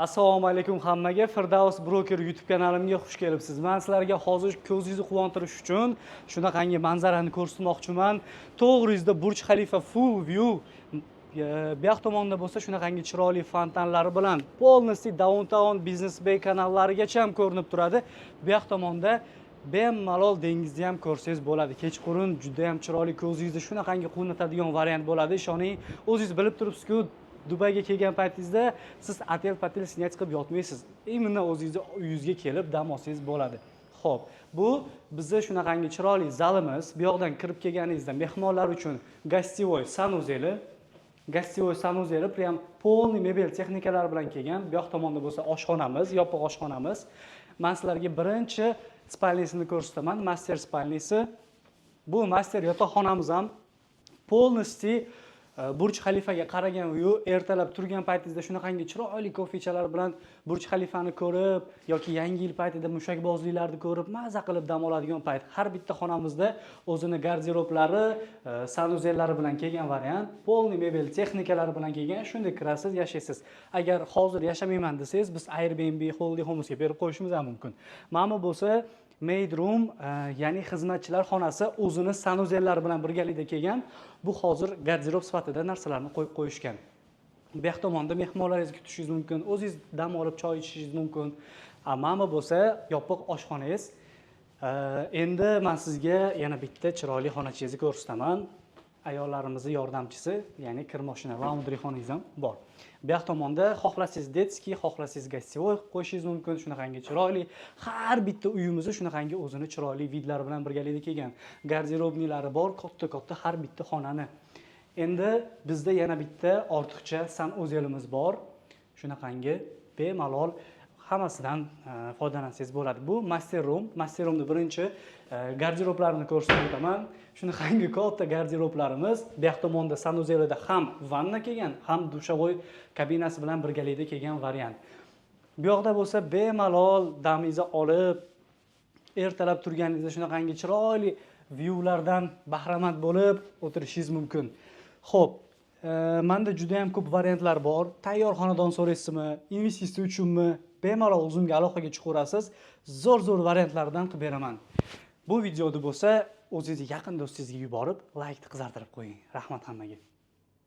Assalomu alaykum hammaga. Firdavs Broker YouTube kanalimga xush kelibsiz. Men sizlarga hozir ko'zingizni quvontirish uchun shunaqangi manzarani ko'rsatmoqchiman. To'g'ringizda Burj Xalifa full view. Bu yoq tomonda bo'lsa shunaqangi chiroyli fontanlari bilan полностью Downtown, Business Bay kanallarigacha ham ko'rinib turadi. Bu yoq tomonda bemalol dengizni ham ko'rsangiz bo'ladi. Kechqurun juda ham chiroyli, ko'zingizni shunaqangi quvnatadigan variant bo'ladi. Ishoning, o'zingiz bilib turibsiz-ku, Dubayga kelgan paytingizda siz otel patel снять qilib yotmaysiz. Именно o'zingizni uyingizga kelib dam olsangiz bo'ladi. Xo'p, bu bizni shunaqangi chiroyli zalimiz. Bu yoqdan kirib kelganingizda mehmonlar uchun гостевой санузел i, гостевой санузел i прям полный mebel texnikalar bilan kelgan. Bu yoq tomonda bo'lsa oshxonamiz, yopiq oshxonamiz. Men sizlarga birinchi спальня sini ko'rsataman, master спальня si. Bu master yotoqxonamiz ham полностью Burj Xalifaga qaragan view. Ertalab turgan paytingizda shunaqangi chiroyli kofechalar bilan Burj Xalifani ko'rib yoki Yangi yil paytida mushakbozliklarni ko'rib, maza qilib dam oladigan payt. Har bitta xonamizda o'zini garderoblari, санузел lari bilan kelgan variant, полный mebel texnikalari bilan kelgan. Shunday kirasiz, yashaysiz. Agar hozir yashamayman desangiz, biz Airbnb, Holiday Homesga berib qo'yishimiz ham mumkin. Mana bu bo'lsa maid room, ya'ni xizmatchilar xonasi, o'zini санузел lari bilan birgalikda kelgan. Bu hozir garderob sifatida narsalarni qo'yib qo'yishgan. Bu yoq tomonda mehmonlaringizni kutishingiz mumkin, o'zingiz dam olib choy ichishingiz mumkin. A mana bu bo'lsa yopiq oshxonangiz. Endi man sizga yana bitta chiroyli xonachangizni ko'rsataman. Ayollarimizni yordamchisi, ya'ni kir moshina, laundry xonangiz ham bor. Bu yoq tomonda xohlasangiz детский, xohlasangiz гостевой qilib qo'yishingiz mumkin. Shunaqangi chiroyli har bitta uyimizni shunaqangi o'zini chiroyli вид lari bilan birgalikda kelgan. Гардеробный lari bor, katta-katta har bitta xonani. Endi bizda yana bitta ortiqcha санузел imiz bor. Shunaqangi bemalol hammasidan foydalansangiz bo'ladi. Bu master room. Master roomni birinchi garderoblarini ko'rsatib o'taman. Shunaqangi katta garderoblarimiz. Bu yoq tomonda санузел ida ham vanna kelgan, ham душевой kabinasi bilan birgalikda kelgan variant. Bu yoqda bo'lsa bemalol damingizni olib, ertalab turganingizda shunaqangi chiroyli viewlardan bahramand bo'lib o'tirishingiz mumkin. Xo'p, menda juda ham ko'p variantlar bor. Tayyor xonadon so'raysizmi, investitsiya uchunmi, bemalol o'zimga aloqaga chiqaverasiz. Zo'r-zo'r variantlardan qilib beraman. Bu videoni bo'lsa o'zingizni yaqin do'stingizga yuborib, laykni qizartirib qo'ying. Rahmat hammaga.